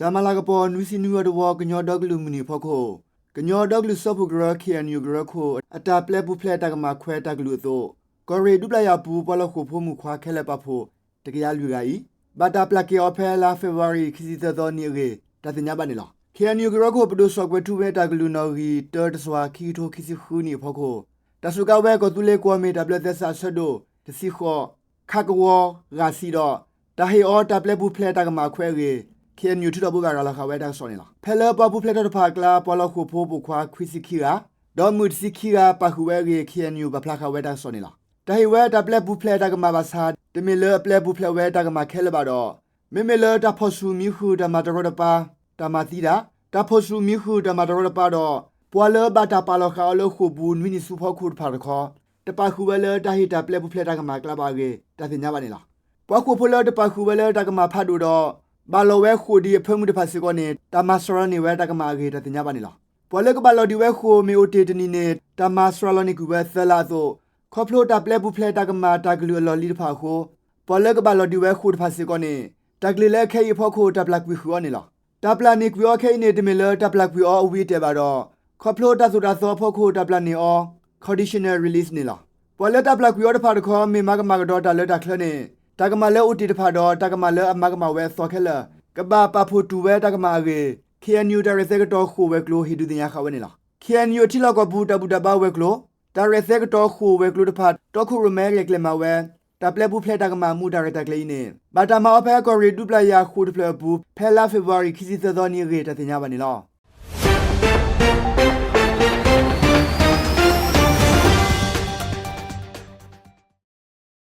တၢ်မၤလၤကပီၤနွံဆံနွံဝီတဝီ ကညီဒီကလုာ်မုၢ်နံၤအဖီခိၣ် ကညီဒီကလုာ်စၢဖှိၣ်ကရၢ ခ့ၣ်အဲၣ်ယူၣ် ကရၢခိၣ် အတၢ်ပျဲပူၤဖျဲးတၢ်ကမၣ်ခွဲးတၢ်ကလုၢ်အသိး ကီၢ်ရ့ၣ်ဒူပျၢ်ယၤအပူၤ ပှၤလီၢ်ဃိာ်ဖိမုၣ်ခွါခဲလၢာ်ပာ်ဖှိၣ် တကယၤလွံၢ်ဂၤအံၤ ဘၣ်တၢ်ပျၢ်က့ၤအီၤဖဲလါဖ့ၤဘြူၤအါရံၤ ခံဆံသၢသီနံၤအဂ့ၢ် တၢ်သ့ၣ်ညါဘၣ်န့ၣ်လီၤ. ခ့ၣ်အဲၣ်ယူၣ် ကရၢခိၣ် ပဒိၣ်စီၣ်ကွဲၤထူဝ့ တၢ်ကလုၢ်နီၣ်ဂံၢ်တၢတစွၤ ခံကထိခံဆံဃုနံၣ်အဖီခိၣ် တၢ်စူးကါဝဲ ကီၢ်သူလ့ၤကွီၢ်မ့ၢ်တၢ်ဘျၢသဲစးအဆၢဒိၣ်တဆံဃိး ခ ကဝီၤ ဂၤဆံဒီး တၢ်ဟ့ၣ်အီၤတၢ်ပျဲပူၤဖျဲးတၢ်ကမၣ်ခွဲးအဂ့ၢ် ခ့ၣ်အဲၣ်ယူၣ် ထုးထီၣ်ဘိးဘၣ်ရၤလီၤဃာ်ဝဲတၢ်ကစီၣ်န့ၣ်လီၤ. ဖဲလၢပှၤပူၤဖျဲးထီၣ်တဖၣ်အကျါ ပှၤလီၢ်ဃိာ်ဖိပိာ်ခွါခွံဆံခံဂၤ ဒီးမုၣ်တဆံခံဂၤပာ်ဃုာ်ဝဲအဂ့ၢ် ခ့ၣ်အဲၣ်ယူၣ် ပာ်ဖျါဃာ်ဝဲတၢ်ကစီၣ်န့ၣ်လီၤ. တၢ်ဟ့ၣ်ဝဲတၢ်ပျဲပူၤဖျဲးတၢ်ကမၣ်ဘၣ်ဆၣ် တမ့ၢ်လၢအပျဲပူၤဖျဲးဝဲတၢ်ကမၣ်ခဲလၢာ်ဘၣ်ဒီး မ့မ့ၢ်လၢတၢ်ဖီၣ်ဆူၣ်မံဃုာ်တၢ်မၤတရီတပါ တၢ်မၤသံတၢ်, တၢ်ဖီၣ်ဆူၣ်မံဃုာ်တၢ်မၤတရီတပါဒီး ပှၤလၢဘၣ်တၢ်ပာ်လီၤဃာ်အီၤလၢဃိာ်ပူၤနွံနံၣ်ဆူဖီခိၣ်တဖၣ်တခီ တပာ်ဃုာ်ဝဲလၢတၢ်ဟ့ၣ်တၢ်ပျဲပူၤဖျဲးတၢ်ကမၣ်အကျါဘၣ်အဂ့ၢ် တၢ်သ့ၣ်ညါဘၣ်န့ၣ်လီၤ. ပှၤဃိာ်ဖိလၢတပာ်ဃုာ်ဝဲလၢတၢ်ကမၣ်ဖးဒိၣ်ဒီး ဘၣ်လီၤဝဲဃိာ်ဒံးအဖၢမုၢ်တဖၣ်စ့ၢ်ကီးန့ၣ် တၢ်မၤစှၤလီၤန့ၢ်ဝဲတၢ်ကမၣ်အဂ့ၢ် တၢ်သ့ၣ်ညါဘၣ်န့ၣ်လီၤ. ပှၤလၢကဘၣ်လီၤဒံးဝဲဃိာ်မ့ၢ်အိၣ်တ့ၢ်တနံၣ်န့ၣ် တၢ်မၤစှၤလီၤန့ၢ်ကွံာ်ဝဲသၢလါအသိး ခီဖျိတၢ်ပျဲပူၤဖျဲးတၢ်ကမၣ်တၢ်ကလုၢ်အလီၢ်လံၤတဖၣ်အဃိ ပှၤလၢကဘၣ်လီၤဒံးဝဲဃိာ်တဖၣ်စ့ၢ်ကီးန့ၣ် တၢ်ကလုၢ်လၢခဲအံၤအဖီခိၣ် တၢ်ပျၢ်ကွံာ်ဃုာ်အီၤန့ၣ်လီၤ. တၢ်ပျၢ်န့ၢ်ကွံာ်အီၤခဲအံၤန့ၣ် တမ့ၢ်လၢတၢ်ပျၢ်ကွံာ်အီၤအဝံၤအတဲာ်ဘၣ်ဒီး ခီဖျိတၢ်သိၣ်တၢ်သီအဖီခိၣ် တၢ်ပျၢ်န့ၢ်အီၤ conditional release န့ၣ်လီၤ. ပှၤလၢတၢ်ပျၢ်ကွံာ်အီၤတဖၣ်တခီ မ့ၢ်မၤကမၣ်ကဒီးတၢ်လၢတၢ်ချၢန့ၣ် တၢ်ကမၣ်လၢအိၣ်တ့ၢ်တဖၣ်ဒီး တၢ်ကမၣ်လၢအမၤကမၣ်ဝဲအသီခဲလၢာ် ကဘၣ်ပာ်ဖှိၣ်တူၢ်ဝဲတၢ်ကမၣ်အဂ့ၢ် ခ့ၣ်အဲၣ်ယူၣ် တၢ်ရဲၣ်သဲကတီၤဃိာ်ဝဲၤကျိၤ ဟ့ၣ်ဒုးသ့ၣ်ညါဃာ်ဝဲန့ၣ်လီၤ. ခ့ၣ်အဲၣ်ယူၣ် အထံလီၢ်ကီၢ်ပူၤ တၢ်ဘူၣ်တၢ်ဘါဝဲၤကျိၤ တၢ်ရဲၣ်သဲကတီၤဃိာ်ဝဲၤကျိၤတဖၣ် တီခိၣ်ရိၣ်မဲရဲၣ်ကျဲၤမၤဝဲ တၢ်ပျဲပူၤဖျဲးတၢ်ကမၣ်အမူးတၢ်ရဲၣ်တၢ်ကျဲၤအံၤန့ၣ် ဘၣ်တၢ်မၤအီၤဖဲကီၢ်ရ့ၣ်ဒူပျၢ်ယၤဃိာ်တဖျၢၣ်အပူၤ ဖဲလါဖ့ၤဘြူၤအါရံၤ ခံဆံသၢသီနံၤအဂ့ၢ် တၢ်သ့ၣ်ညါဘၣ်န့ၣ်လီၤ.